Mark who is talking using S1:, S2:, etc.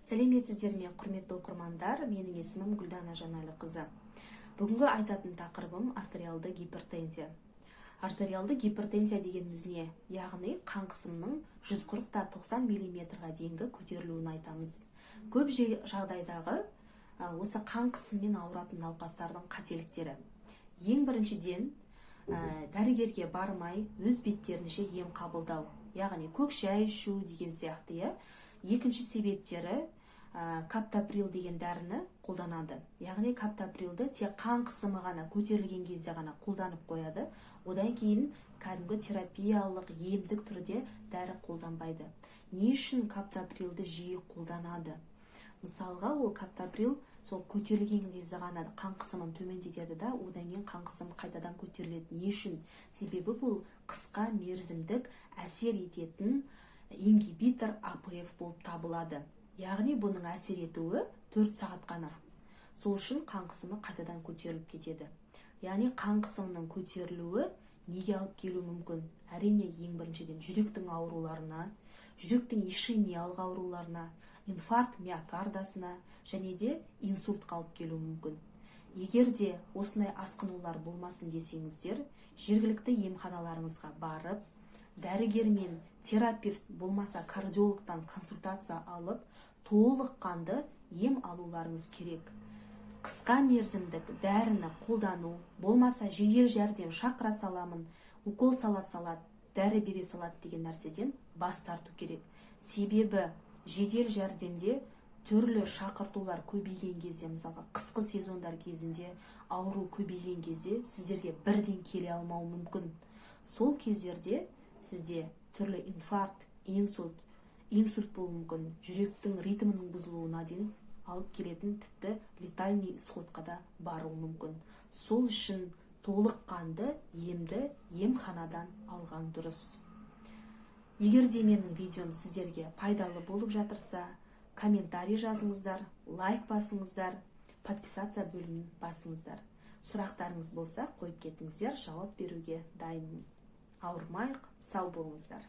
S1: Сәлеметсіздер ме, құрметті оқырмандар! Менің есімім Гүлдана Жанәліқызы. Бүгінгі айтатын тақырыбым – артериалды гипертензия. Артериалды гипертензия дегеніміз не? Яғни қан қысымының 140 та 90 миллиметрға дейінгі көтерілуін айтамыз. Көп жағдайдағы осы қан қысымымен ауыратын науқастардың қателіктері: ең біріншіден, дәрігерге бармай, өз беттерінше ем қабылдау, яғни көк шай ішу деген сияқты, иә. Екінші себептері, каптоприл деген дәріні қолданады, яғни каптоприлді тек қан қысымы ғана көтерілген кезде ғана қолданып қояды, одан кейін кәдімгі терапиялық, емдік түрде дәрі қолданбайды. Не үшін каптоприлді жиі қолданады? Мысалға, ол каптоприл сол көтерілген кезде ғана қан қысымын төмендетеді да, одан кейін қан қысымы қайтадан көтеріледі. Не үшін? Себебі бұл қысқа мерзімдік әсер ететін ингибитор АПФ болып табылады, яғни бұның әсер етуі 4 сағат қана. Сол үшін қан қысымы қайтадан көтеріліп кетеді. Яғни қан қысымының көтерілуі неге алып келуі мүмкін? Әрине, ең біріншіден, жүректің ауруларына, жүректің ишемиялық ауруларына, инфаркт миокардасына және де инсультқа алып келуі мүмкін. Егер де осындай асқынулар болмасын десеңіздер, жергілікті емханаларыңызға барып, дәрігермен, терапевт болмаса кардиологтан консультация алып, толыққанды ем алуларыңыз керек. Қысқа мерзімдік дәріні қолдану болмаса жедел жәрдем шақыра саламын, укол сала салады, дәрі бере салады деген нәрседен бас тарту керек. Себебі жедел жәрдемде түрлі шақыртулар көбейген кезде, мысалға, қысқы сезондар кезінде ауру көбейген кезде, сіздерге бірден келе алмауы мүмкін. Сол кездерде сізде түрлі инфаркт, инсульт болуы мүмкін, жүректің ритмінің бұзылуына дейін алып келетін, тіпті летальный исходқа да баруы мүмкін. Сол үшін толыққанды емді емханадан алған дұрыс. Егер де менің видеом сіздерге пайдалы болып жатырса, комментарий жазыңыздар, лайк басыңыздар, подписаться бөлімін басыңыздар. Сұрақтарыңыз болса, қойып кетіңіздер, жауап беруге дайынмын. Ауырмайық, сау болыңыздар.